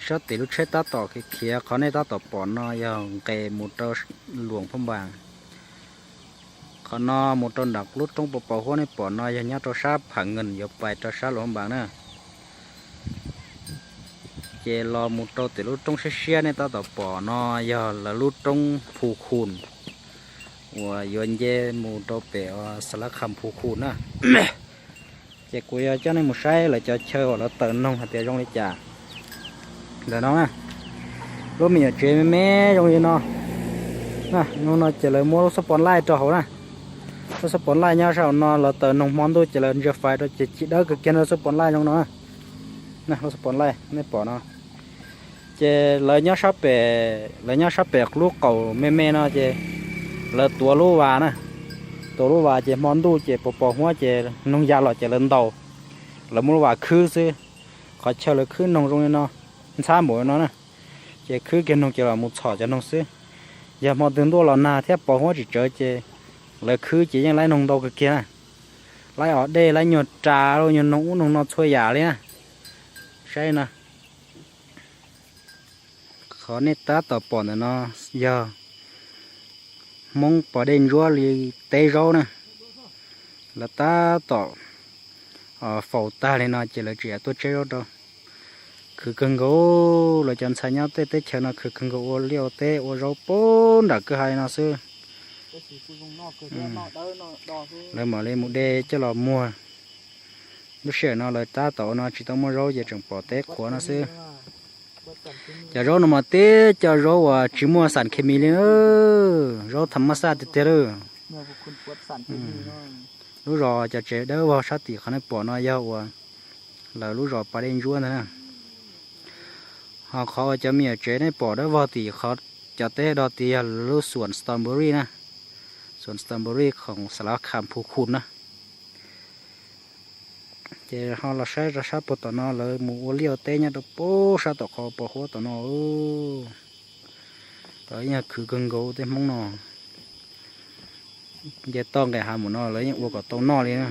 Sab tim lub tsheb tab tom khiav khiav, qhov nej tab tom pom no yog nqes mus rau Luam Phaj Npas. Qhov no mus rau nram lub roob Pos Pos Huab nej pom no yog nyob rau sab Pham Nkees yuav pais rau sab Luam Phaj Npas na. Ces los mus rau tim lub roob siab siab nej tab tom pom no yog lawv lub roob Phu Khun uas yuav nce mus rau pem Xas Las Khas Phu Khun na. Ces kuv yuav coj nej mus saib lawv cov chaw uas lawv taws noog hais tias zoo li cas. Ntawm no na, lub me nyuam tsev me me zoo li no. Zoo no ces lawv muab lub xab pos laij rau hauv na. Lub xab pos laij nyob saum no, lawv taws noog hmo ntuj ces lawv ntsia fais rau ces chim dawb kawg kiag lub xab pos laij zoo no. Lub xab pos laij nej pom no. Ces lawv nyob sab pem, lawv nyob sab pem lub qaum me me no ces lawv tuav lub vas na. Tuav lub vas ces hmo ntuj ces Pos Pos Huab ces noog ya los ces lawv ntaus, lawv muab lub vas khwb xwb. Qhov chaw lawv khwb noog zoo li no, ntxhab npaum no na. Ces khwb kiag noog ces los mus txhom cov noog xwb. Yog hmo twg ntuj los nag thiab Pos Huab tsis tsawv ces lawv khwb ces yeej laib noog ntau kawg kiag na. Laib os dej, laib nyuag ras, laib nyuag noog ub noog no txhua yam li na. Saib no. Qhov nej tab tom pom ntawm no yog Hmoob pos dej ntsuab li teb zaub na. Lawv tab tom faus tag li no ces lawv tseem tuaj tseb zaub rau. Khwv kawg nkaus, lawv cov ntxhais nyob tej teb chaws no khwv kawg nkaus, ua liaj ua teb ua zaub puag nram kwj ha li no xwb. Lawv mam li mus de coj los muag. Lub sij hawm no lawv tab tom ua no tsis tau muaj zaub ces tseem pom teb qhuav no xwb. Cov zaub no mas tib co zaub uas tsis muaj xam khes mis li, zaub tham mas xaj tiag tiag li. Lub zos cov tsev dawb vog sab tim qhov nej pom no yog uas lawv lub zos pas dej ntsuab ntag na. Ho qhov uas cov me nyuam tsev nej pom dawb vog tim qhov cov teb do tid yog lub xuam strawberry na, xuam strawberry khoom Xas Las Khas Phu Khun na. Ces ho los saib rau sab puag tom no lawv mus ua liaj ua teb nyob rau puag sab tom qhov Pos Huab tom no. Tod yeej yog khwv kawg nkaus tej Hmoob no. Nce toj nqes hav mus no lawv yeej ua kom tau noj li na.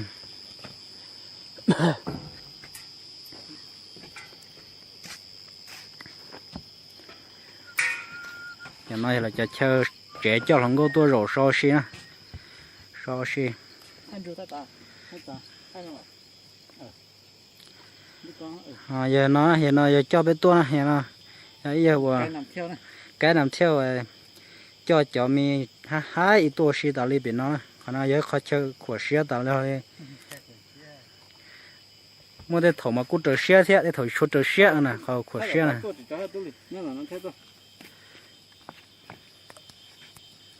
Cov no yog lawv cov chaw tsev coj hluas nkauj tuaj zaum so si na. So si. Yog no, yog no yog coj peb tuaj na, yog no yog ib yog uas kaib nam thiaj coj cov me hab hab ib tuaj ua si tas li pem no. Qhov no yog ib qho chaw khuam siab tas li. Muaj tej thaum mas kuj raws siab thiab tej thaum tsis tshua raws siab na, qhov khuam siab na.